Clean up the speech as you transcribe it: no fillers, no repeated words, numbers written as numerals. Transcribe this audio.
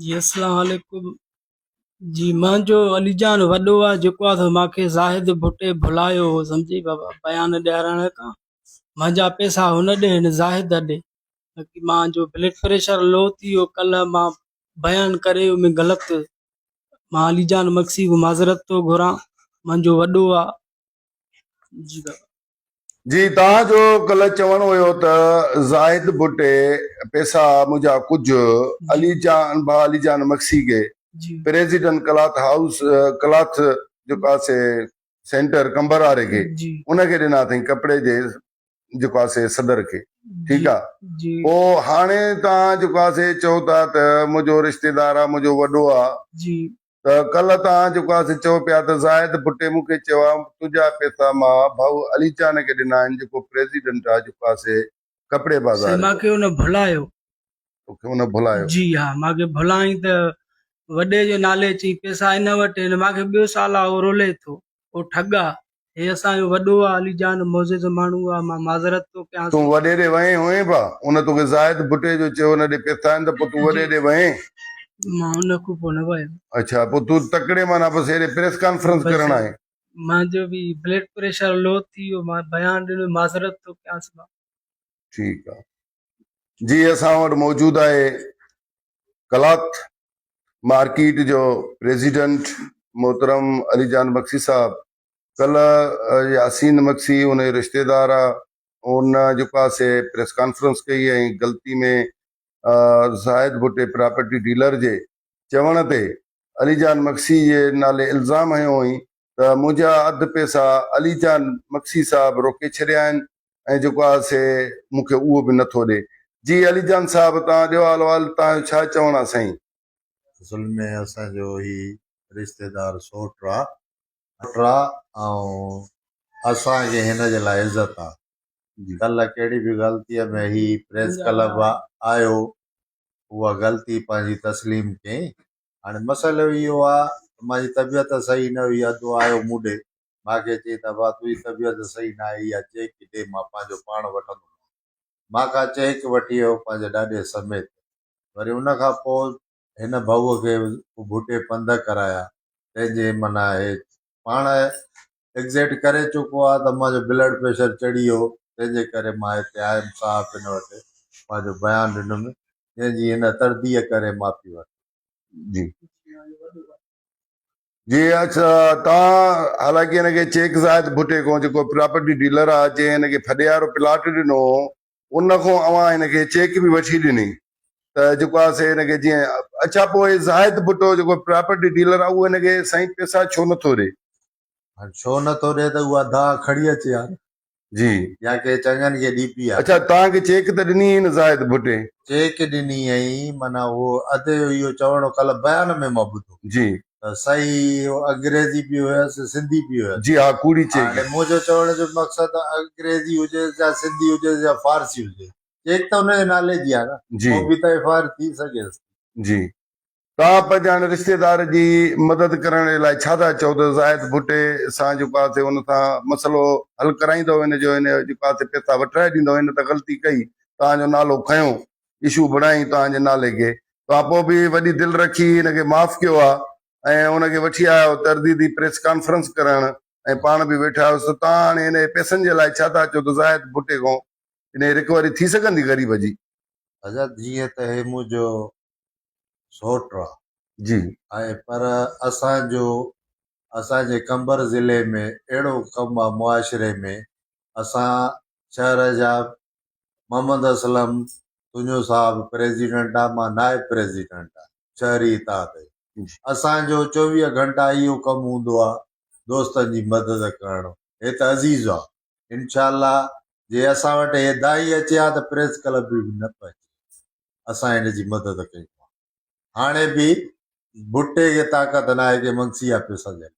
جي اسلام عليڪم جي مانجو علي جان وڏو آ جيڪو آ سو مانکي زاهد ڀٽي ڀلايو هو سمجهي بابا بيان ڏيارڻ کان مانجا پيسا هن ڏي هن زاهد ڏي باقي مانجو بلڊ پريشر لو ٿي ويو ڪلهه مان بيان ڪري ۾ غلط مان علي جان مگسي کان معذرت ٿو گهران مانجو وڏو آ جي بابا. جي توهان جو ڪلهه چوڻ هيو ته زاهد ڀٽي پيسا منهنجا ڪجهه علي جان ڀاء علي جان مگسي کي پريزيڊنٽ ڪلاٿ هائوس ڪلاٿ جيڪو آهي سي سينٽر قمبر واري کي ان کي ڏنا اٿئي ڪپڙي جي جيڪو آهي سي صدر کي ٺيڪ آهي پوء هاڻي توهان جيڪو آهي سي چئو ٿا ته منهنجو رشتيدار آهي منهنجو وڏو آهي ته ڪلهه توهان جيڪو آهي سي چئو پيا ته زاهد ڀٽي مون کي چيو آهي تنهنجا پئسا مان ڀائو علي چان کي ڏنا آهن جيڪو پريزيڊنٽ آهي جيڪو آهي سي ڪپڙي بازار سائين جو. مان کي ان ڀلايو. توکي ان ڀلايو. جي ها مان کي ڀلائين ته وڏي جي نالي چئي پئسا ان وٽ آهن مان کي ٻيو سال آهي اهو رولي ٿو اهو ٺڳ آهي هي اسان جو وڏو آ علي جان معزز ماڻهو آ مان معذرت ٿو ڪيانس. تون وڏي ڏي وئين هئين با ان توکي زاهد ڀٽي جو چيو ان ڏي پيسا آهن ته پوء تون وڏي ڏي وئين. مان ان کان پوء نه ويم. اڇا پوء تون تڪڙي معنيٰ بس هيڏي پريس ڪانفرنس ڪرڻ آئين. مانجو به بلڊ پريشر لو ٿي ويو مان بيان ڏنو معذرت ٿو ڪيانس مان. ٺيڪ آ جي اسان وٽ موجود آهي قلات مارڪيٽ جو پريزيڊنٽ محترم علي جان بخشي صاحب ڪلهه ياسين مگسي ان جو رشتيدار آ ان جيڪو آ سي پريس ڪانفرنس ڪئي ۽ غلطي ۾ زاهد ڀٽي پراپرٽي ڊيلر جي چوڻ تي علي جان مگسي جي نالي الزام هنيو هئين ته منهنجا اڌ پيسا علي جان مگسي صاحب روڪي ڇڏيا آهن ۽ جيڪو آ سي مون کي اهو به نٿو ڏي جي علي جان صاحب توهان ڏيو حال احوال توهان جو ڇا چوڻ آ سائين. اصل ۾ اسان جو هي رشتيدار سوٽ آ آ ۽ اسان کي هن جي لاء عزت آ. ڪلهه ڪهڙي به غلطيء ۾ هي پريس ڪلب آيو اها غلطي پنهنجي تسليم ڪيائين. هاڻي مسئلو اهو آ ته مانجي طبيعت صحيح نه هئي ادو آيو مون ڏي مان کي چيائين ته ابا تنهنجي طبيعت صحيح ناهي اها چيڪ ڏي مان پنهنجو پاڻ وٺندومانء. مان کان چيڪ وٺي ويو پنهنجي ڏاڏي سميت. وري ان کان پوء هن ڀئوء کي ڀٽي پنڌ ڪرايا، تنهن جي معنيٰ هي پاڻ ايگزيٽ ڪري چڪو آ ته منهنجو بلڊ پريشر چڙهي ويو، تنهن جي ڪري مان هتي آيم صاحب هن وٽ پنهنجو بيان ڏنم، جنهن جي هن ترديء ڪري معافي ورتي. جي جي اڇا تان حالانڪه هن کي چيڪ زاهد ڀٽي کان جيڪو پراپرٽي ڊيلر آ جنهن هن کي ڦڏي وارو پلاٽ ڏنو هو ان کان اوهان هن کي چيڪ به وٺي ڏني ته جيڪو آ سي هن کي جيئن اڇا پوء زاهد ڀٽو جيڪو پراپرٽي ڊيلر آ اهو هن کي سائين پيسا ڇو نٿو ڏي؟ هاڻ ڇو نٿو ڏي ته اها دانهن کڻي اچي ها نه. جي. يا ڪنهن چڱن کي ڏبي ها. اڇا توهان کي چيڪ ته ڏني هئي نه زاهد ڀٽي؟ چيڪ ڏني هئي معنيٰ اهو ادي جو اهو چوڻ ڪلهه بيان ۾ مان ٻڌو. جي. ته صحيح اهو انگريزي به هيس سنڌي به هيس. جي ها ڪوڙي چيڪ. هاڻي منهنجو چوڻ جو مقصد انگريزي هجيس يا سنڌي هجيس يا فارسي هجي چيڪ ته ان جي نالي جي آهي نه. جي. پوء به ته ايف I R ٿي سگهيس ٿي. جي. توهان پنهنجي هاڻي رشتيدار جي مدد ڪرڻ جي لاء ڇا ٿا چئو ته زاهد ڀٽي سان جيڪو آهي سي ان سان مسئلو حل ڪرائيندو هن جو هن جيڪو آهي سي پئسا وٺرائي ڏيندو هن ته غلطي ڪئي توهان جو نالو کنيو اشو بڻائي توهان جي نالي کي توهان پوء به وڏي دل رکي هن کي معاف ڪيو آ ۽ ان کي وٺي آيا آهيو ترديدي پريس ڪانفرنس ڪرڻ ۽ پاڻ به ويٺا آهيو سو توهان هاڻي هن جي پئسن جي لاء ڇا ٿا چئو ته زاهد ڀٽي کان ان جي رڪوري ٿي سگهندي غريب جي. حضرت جيئن ته هي منهنجو سوٽ آ. جي. ۽ پر اسان جو اسان جي قمبر ضلعي ۾ اهڙو ڪم آ معاشري ۾ اسان شهر جا محمد اسلم تنهنجو صاحب پريزيڊنٽ آ مان نائب پريزيڊنٽ آ شهري اتحاد جو اسان جو 24 گهنٽا اهو ڪم هوندو آ دوستن جي مدد ڪرڻ هي ته عزيز آ انشاء الله جي اسان وٽ هي داهي اچي ها ته پريس ڪلب به نه پهچي اسان هن جي مدد ڪيون ها هاڻي به ڀٽي کي طاقت ناهي ڪي منگسي جا پيسا جهلي.